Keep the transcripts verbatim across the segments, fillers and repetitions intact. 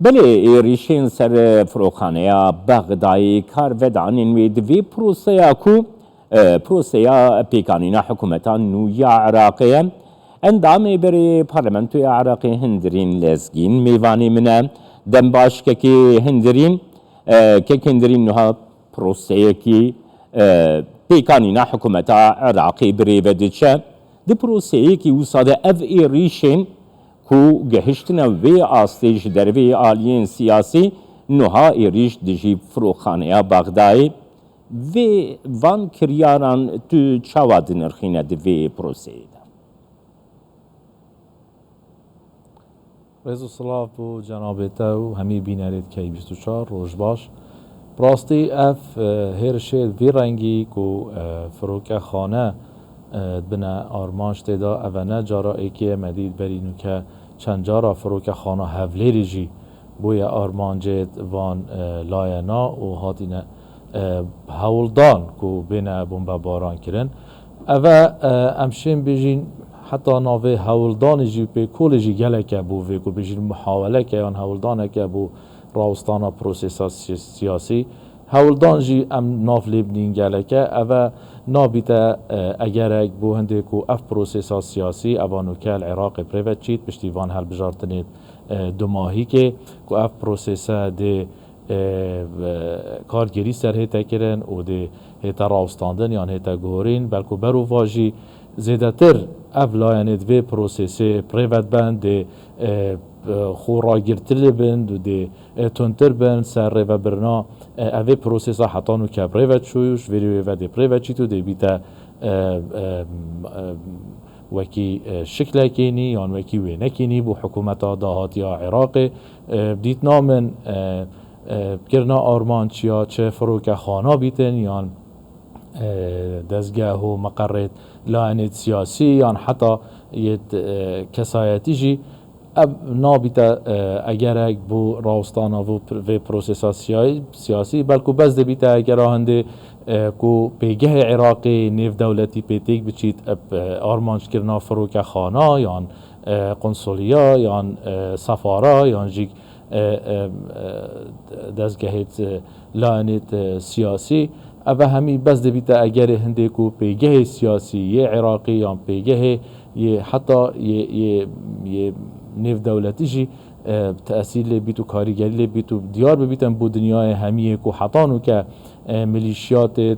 Belê, êrîşên ser firoxaneya Bexdayê kar vedanên wê di vê proseya ku, e, proseya pêkanîna hikûmeta nû ya Iraqê ye. Endamê berê Parlamentoya Iraqê Hindirîn Lezgîn mêvanê min e. Dem baş kekê Hindirîn, e, kek Hindirîn, niha proseyekî, e, pêkanîna hikûmeta Iraqê bi rê ve diçe. Di proseyekî wisa de ev êrîşên ku gihiştine vê astê ji derveyî aliyên siyasî, niha êrîş dijî firoxaneya Bexdayê. Vê van kiryaran tu çawa dinirxîne di vê proseyê de? Rêz û silav bo cenabê te û hemî bînerêt K bîst û çar, roj baş. Bi rastî ev, e, hêrişê vî rengî ku, e, firokexane, e, bine armanc tê de, ev e ne cara êkê ye, me dît berî nûke çend cara firokexana Hevlêrê jî bûye armancê van, e, layena û hatine, e, hewldan ku bêne bombebaran kirin. Ev e, e, em şên bêjîn heta navê hewldanê jî, pêkolê jî gelek e bo vê ku bêjîn muhaweleke yan hewldaneke bo rawestana prosesa si-, siyasî. Hewldan jî em nav lê binîn gelek e. Ev e nabîte, e, egerek bo hindê ku ev prosesa siyasî, eva nûke li Iraqê bi rê ve çît, piştî van hilbijartinê, e, dumahîkê ku ev prosese dê, e, e, kargêrî ser hête kirin û dê hête rawestandin yan hête guhorîn, belku berovajî zêdetir ev layenê di vê prosesê bi rê ve diben, dê, e, e, xwe ragirtir dibin û dê, e, tundtir bin ser rêvebirina, e, evê prosesa heta nûke bi rê ve çû, ji vê rê ve dê bi rê ve çît û dê bîte, e, e, e, wekî, e, şiklekê nî yan wekî wênekê nî bo hikûmeta dahatiya Iraqê. E, dîtina min, e, e, kirina armanc ya çi firokexana bîtin yan, e, dezgeh û meqerêt layenêt siyasî yan heta yêt, e, kesayetî jî ev nabîte, e, egerek bo rawestana vê pr-, vê prosesa siyayî-, siyasî, belku bes dibîte egera hindê, e, ku pêgehê Iraqê nêvdewletî pê têk biçît, e, armanckirina firokexana yan, e, qonsoliya yan, e, sefara yan jî, e, e, e, dezgehêt, e, layenêt, e, siyasî. Ev e hemî bes dibîte egerê hindê ku pêgehê siyasî yê Iraqê yan pêgehê yê heta yê, yê, yê nêvdewletî jî, e, tesîr lê bît û karîgerî lê bît û diyar bibîtin bo dinyayê hemiyê ku heta nûke, e, milîşiyatê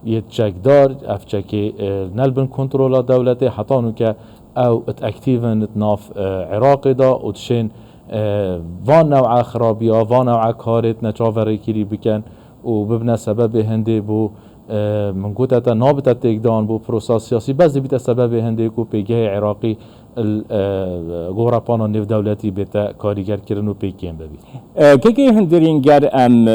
yê çekdar, ev çekê, e, ne li bin kontrola dewletê, heta nûke ew it aktîv in it nav, e, Iraqê de û dişên, e, van new'a xirabiya, van new'a karê tine çaverêkirî bikin û bibine sebebê hindê bo, e, min gote te nabite têkdan bo prosa siyasî, bes dibîte sebebê hindê ku pêgehê Iraqî li, e, gorepana nêvdewletî bête karîgerkirin û pê kêm bibî. E, kekê Hindirîn, ger em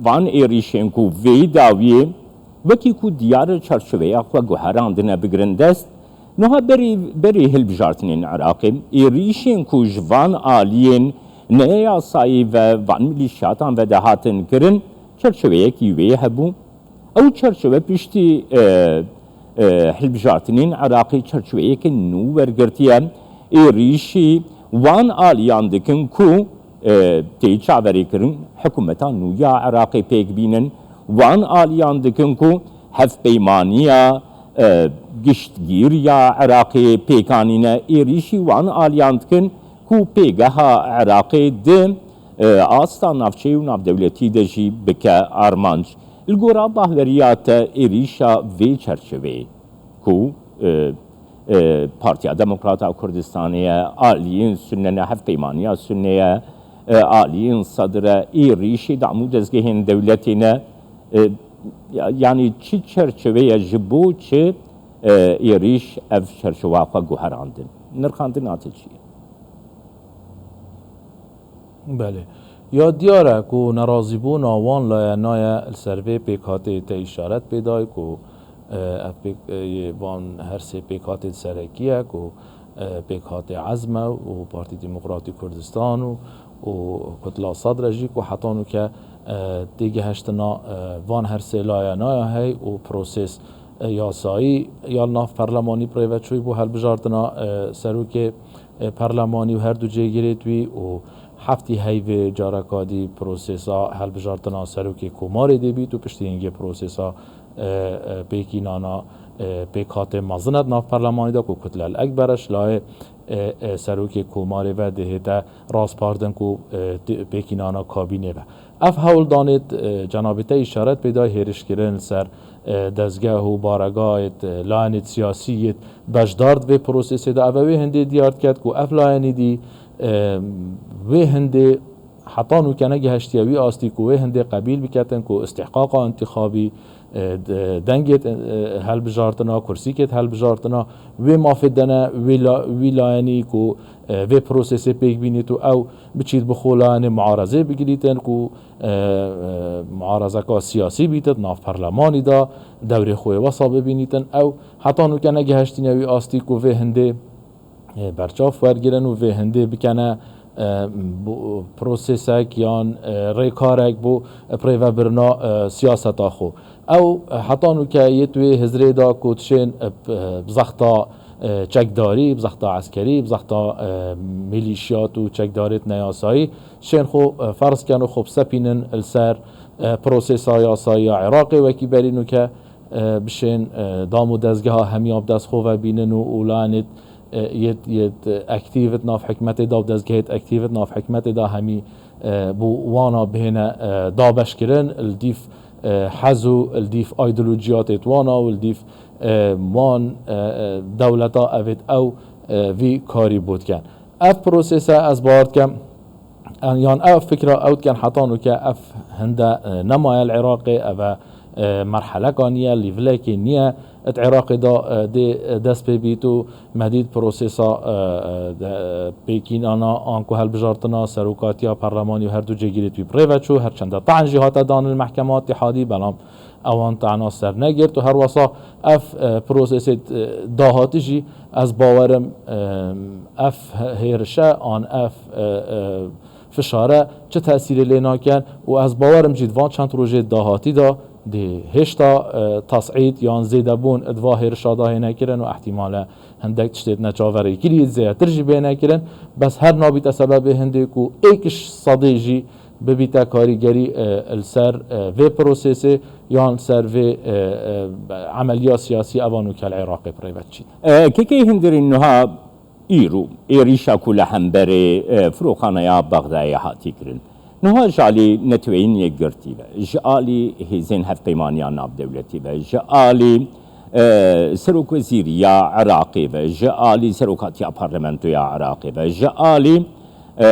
van êrîşên ku vêyî dawiyê wekî ku diyar çarçoveya xwe guherandine bigirin dest, niha berî, berî hilbijartinên Iraqê, êrîşên ku ji van aliyên neyasayî ve van milîşiyatan ve dihatin kirin, çarçoveyekî wê hebû. Ew çarçove piştî, e, e, hilbijartinên Iraqê çarçoveyeke nû wergirtiye. Êrîşî wan aliyan dikin ku, e, tê çaverêkirin hikûmeta nû ya Iraqê pêk bînin. Wan aliyan dikin ku hevpeymaniya, e, giştgîr ya Iraqê pêk anîne. Êrîşî wan aliyan dikin ku pêgeha Iraqê di, e, asta navçeyî û navdewletî de jî bike armanc. Li gora bahweriya te êrîşa vê çerçeveyê ku, e, e, Partiya Demokrata Kurdistanê ye, aliyên Sunne ne, Hevpeymaniya Sunne ye, e, aliyên Sadr e, êrîşê dam û dezgehên dewletê ne, e, ya-, yanî çi çerçeve ye, ji bo çi, e, êrîş ev çerçewa xwe guherandin? Nirxandina te çi ye? Belê. Ya diyar e ku nerazîbûna wan layena ye li ser vê pêkhatê te îşaret pê dayî ku, e, ev pêk-, e, yê van her sê pêkhatên serekî ye ku, e, pêkhatê Ezm e û Partî Demokratî Kurdistan û, û Kutla Sadr e jî ku heta nûke, e, têgihiştina, e, van her sê layena ya hey û proses, e, yasayî ya li nav perlemanî bi rê ve çûyî bo hilbijartina, e, serokê, e, perlemanî û her du cêgirêt wî û Heftî heyvê careka dî prosesa helbijartina serokê komarê dê bît û piştî hingê prosesa, e, e, pêkînana, e, pêkhatê mezin e di nav perlemanî de ku Kutle El Ekber e, ji layê, e, e, serokê komarê ve dihête raspardin ku, e, ti-, pêkînana kabînê ve. Ev hewldanê, e, cenabê te îşaret pê da hêrişkirin li ser, e, dezgeh û baregahêt, e, layenêt siyasî yêt beşdar di vê prosesê de. Ev ê wê hindê diyar diket ku ev layenî dî, e, wê hindê heta nûke negihiştiye wî astî ku wê hindê qebîl biketin ku îstihqaqa întîxabî, e, de-, dengêt, e, helbijartina, kursîkêt helbijartina wê mafê de ne, wê la-, wî layenî ku, e, vê prosesê pêk bînît û ew biçît bi xwe layenê muarezê bigirîtin ku, e, e, muarezeka siyasî bîtit nav perlemanî de, dewrê xwe yê wesa bibînîtin. Ew heta nûke negihiştîne wî astî ku vê hindê, e, berçav wergirin û vê hindê bikene, e, bo-, prosesek yan, e, rêkarek bo, e, birêvebirina, e, siyaseta xwe. Ew, e, heta nûke yê tu wê hizrê da ku dişên, e, p-, e, bi zexta, e, çekdarî, bi zexta eskerî, bi zexta, e, milîşiyat û çekdarêt neyasayî dişên xwe, e, ferz ken û xwe bisepînin li ser, e, prosesa yasayî ya Iraqê wekî berî nûke, e, bişên, e, dam û dezgeha hemiya bi dest xwe ve bînin û, û lanêt, e, yêt, yêt, e, aktîvit nav hikmetê de û dezgehêt aktîvit nav hikmetê de hemî, e, bo wana bihêne, e, dabeşkirin, li dîf, e, hez û li dîf aydolojiyatêt wana û li dîf, e, wan, e, e, dewleta evêt ew, e, vî karî bo diken. Ev prosese ez bawer dikem, Em, yan ev fikra ew dikin heta nûke ev hinde, e, nemaye li Iraqê, ev e, e, merheleka niye, lîvilekê niye di Iraqê de, e, dê, e, dest pê bît û me dît prosesa, e, e, de, e, pêkînana anku helbijartina serokatiya perlemanî û her du cêgirêt wî bi rê ve çû, her çende ta'n jî hate dan li mehkema îtîhadî, belam ewan tana ser negirt û her wesa ev, e, prosesê, e, dahatî jî ez bawerim, e, ev hêrişe an ev, e, e, fişare çi tesîrê lê naken û ez bawerim jî di van çend rojê dahatî de dê hêşta, e, tes'îd yan zêdebûn di va hêrişa de hêne kirin û ihtimale hindek tiştêt neçaverêkirî zêdetir jî bêne kirin. Bes her nabîte sebebê hindê ku êk ji sedê jî bibîte karîgerî, e, li ser, e, vê prosesê yan li ser vê, e, e, emeliya siyasî evan û ke li Iraqê bi rê ve diçît. E, kekê Hindirîn, niha îro êrîşa ku li hemberê, e, firoxaneya Bexdayê hatî kirin, niha ji alî Neteweyên Yekgirtî ve, ji alî hêzên hevpeymaniya navdewletî ve, ji alî, e, serokwezîrî ya Iraqê ve, ji alî serokatiya parlamentoya Iraqê ve, ji alî e,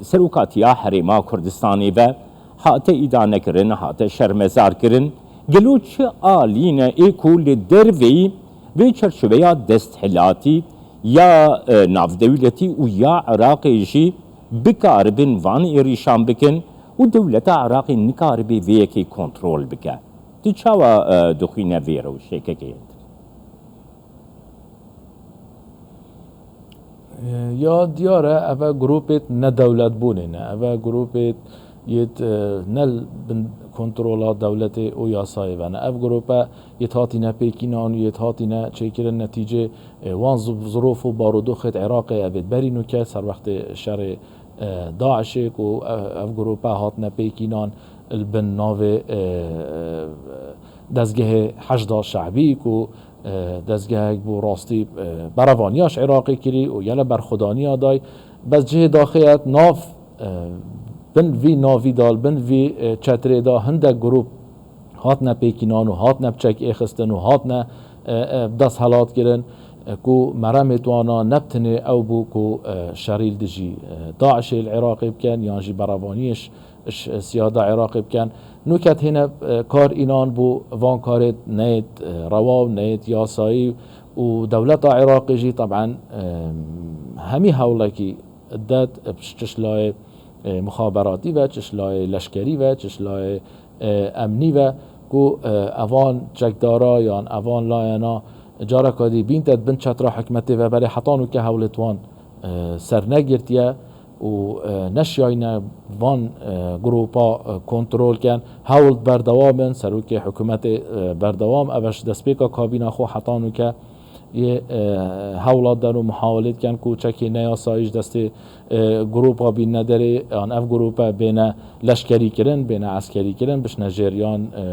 serokatiya Herêma Kurdistanê ve hate îdane kirin, hate şermezar kirin. Gelo çi alî ne ê ku li derveyî vê çerçoveya desthilatî ya, e, navdewletî û ya Iraqê jî bikaribin van êrîşan bikin û dewleta Iraqê nikaribe vê yekê kontrol bike? Tu çawa, e, dixwîne vê rewşê, kekê Hindir? Ya diyar e, ev e grûpêt nedewletbûnê ne. Ev e grûpêt yêt, e, ne li bin kontrola dewletê û yasayê ve ne. Ev grûpe yêt hatîne pêkînan û yêt hatîne çêkirin netîcê, e, wan zi-, zirof û barodoxêt Iraqê evêt berî nûke ser wextê şerê, e, DAIŞê ku, e, ev grûpe hatine pêkînan li bin navê, e, e, dezgehê Heşda Şe'bî ku e, dezgehek bû rastî, e, berevaniya ji Iraqê kirî û yele berxwedaniya day. Bes cihê daxê ye nav, e, bin vî navî de, bin vî, e, çetirê de hindek grûp hatine pêkînan û hatine bi çek êxistin û hatine, e, e, desthilat kirin, e, ku meremê wana ne bi tenê ew bû ku, e, şerî li dijî, e, DAIŞê li Iraqê bikin yan jî berevaniyê ji ji siyada Iraqê bikin. Nûket hêne, e, kar înan bû van karêt neyêt, e, rewa û neyêt yasayî û dewleta Iraqê jî teben, e, hemî hewlekî det, e, çi ji layê, e, muxaberatî ve, çi ji layê leşkerî ve, çi ji layê, e, emnî ve ku, e, evan çekdara yan evan layena careka dî bînte di bin çetra hikûmetê ve, belê heta nûke hewlêt wan, e, ser negirtiye. û, e, neşiyayne van, e, grûpa, e, kontrol ken. Hewl berdewam in, serokê hikûmetê, e, berdewam, ev e ji destpêka kabîna xwe heta nûke, yê, e, hewla den û muhawelê dikin ku çekê neyasayî ji destê, e, grûpa bîne derê, yan ev grûpe bêne leşkerî kirin, bêne eskerî kirin, bişne jêr yan, e,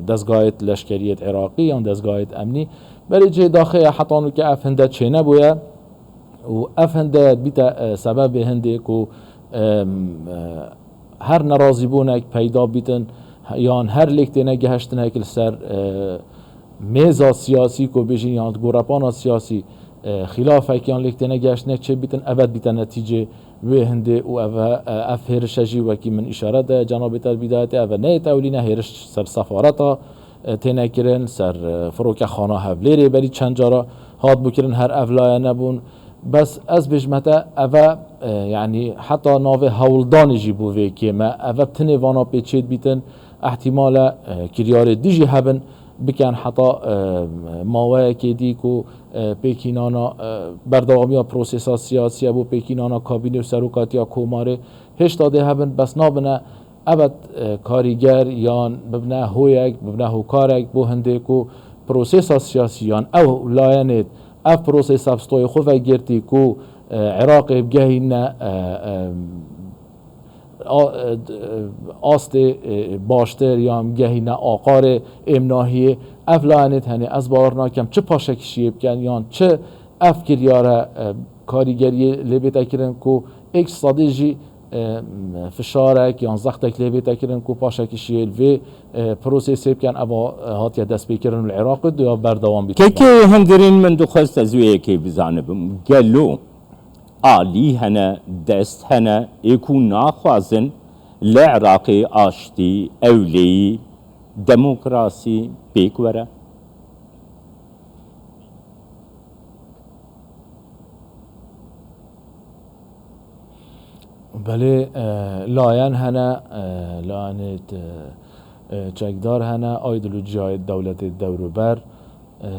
dezgahêt leşkeriyêt Iraqî yan dezgahêt emnî. Berê cihê daxê ye, heta nûke ev hinde çênebûye û ev hinde bîte, e, sebebê hindê ku, em, e, her nerazîbûnek peyda bîtin, yan her lêk têne gehiştinek li ser, e, mêza siyasî ku bêjin yan gorepana siyasî, e, xilafek yan lêk têne gehiştinek çêbîtin, eve dibîte netîcê wê hindê û eve, e, ev hêrişe jî wekî min îşare de cenabê te bidayetê, eve neyê tewlîne hêriş ser sefareta, e, têne kirin, ser, e, firokexana Hevlêrê berî çend cara hat bû kirin, her ev laye nebûn. Bes ez bêjme te, eve, e, yanî heta navê hewldanê jî bo vê kêm e. Eve bi tinê vana pê çêdibîtin, ehtimal e, e, kiryarê dî jî hebin, bikin heta, e, maweyekê dî ku, e, pêkînana, e, berdewamiya prosesa siyasî ye bo pêkînana kabîne û serokatiya komarê hêşta dê hebin, bes nabine Evet, e, karîger yan bibne hoyek, bibne hokarek bo hindê ku prosesa siyasî yan ew layenêt ev prosesa bi stoyê xwe vegirtî ku, e, Iraqê bigehîne, e, e, a-, e, d-, e, astê, e, baştir yan bigehîne aqarê êmnahiyê. Ev layenêt henê ez bawer nakem çi paşekişiyê bikin yan çi ev kiryare, e, karîgeriyê lê bête kirin ku êk sedî jî, e, fişarek yan zextek lê bête kirin ku paşekişiyê li vê, e, prosesê bikin, eva, e, hatiye destpêkirin li Iraqê duya berdewam bît. Kekê hundirîn min dixwest ez wê yekê bizanibim. Gelo alî hene, dest hene, ê ku naxwazin li Iraqê aştî, ewleyî, demokrasî pêk were? Belê, e, layen hene, e, layenêt, e, e, çekdar hene, aydolojiyayê dewletê dewruber, e,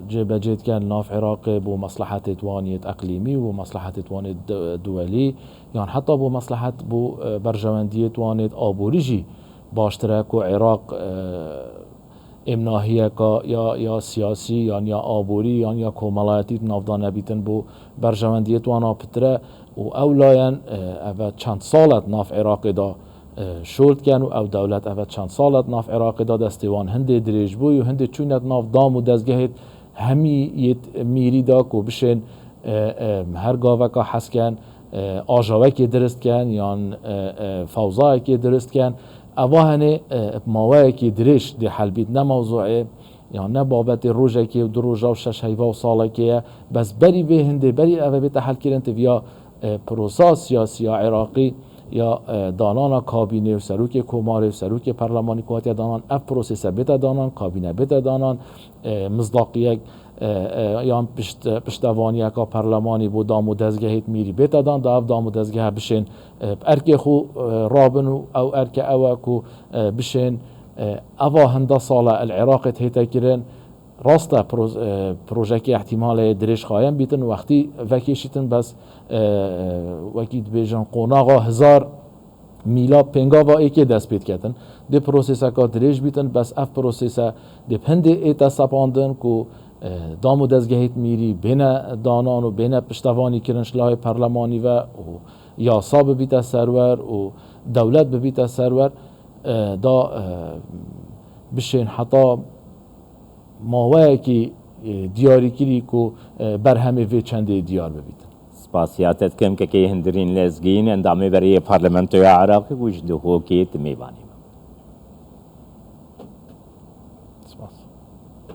cêbecê dikin nav Iraqê bo meslehetêt wan yêt eqlîmî û meslehetêt wan yêt de-, duwelî, yan heta bo meslehet bo, e, berjewendiyêt wan yêt aborî jî baştir e ku Iraq, e, êmnahiyeka ya, ya siyasî yan ya aborî yan ya komelayetî di nav de nebîtin bo berjewendiyêt wana pitir e û ew layen, e, eve çend sal e di nav Iraqê de, e, şol dikin û ew dewlet eve çend sal e di nav Iraqê de destê wan hindê dirêj bû û hindê çûne di nav dam û dezgehêt hemî yêt mîrî de ku bişên, e, e, her gaveka hez ken, e, ajawekê dirist ken yan, e, e, fewzayekê dirist ken. Eva henê, e, bi maweyekê dirêj dê hel bît, ne mewzûê, yan ne babetê rojekê û du roja û şeş heyva û salekê ye. Bes berî vê hindê, berî eve bête helkirin, tiviya, e, prosa siyasî ya Iraqî ya, e, danana kabînê û serokê komarê û serokê perlemanî ku hatiye danan, ev prosese bête danan, kabîne bête danan, e, mizdaqiyek, e, e, yan pişt-, piştevaniyeka perlemanî bo dam û dezgehêt mîrî bête dan, da ev dam û dezgehe bişên, e, bi erkê xwe, e, rabin û ew erke ew e ku, e, bişên, e, eva hinda sal e li Iraqê hête kirin. Rast e, pro-, e, projeyekê ihtimal heye dirêj xayen bîtin, wextî vekêşîtin, bes, e, e, wekî dibêjin qonaxa hizar mîlad pêngava êkê dest pê diketin. Dê proseseka dirêj bîtin, bes ev prosese dê bi hindê ête sepandin ku, e, dam û dezgehêt mîrî bêne danan û bêne piştevanî kirin ji layê perlemanî ve û yasa bibîte serwer û dewlet bibîte serwer, e, da, e, bişên heta maweyekî, e, diyarîkirî ku, e, berhemê vê çendê diyar bibîtin. Spasiya te dikim kekê Hundirîn Lezgîn, endamê berê yê Parlamentoya Iraqê ku ji Duhokê tu mêvanê me. Spas.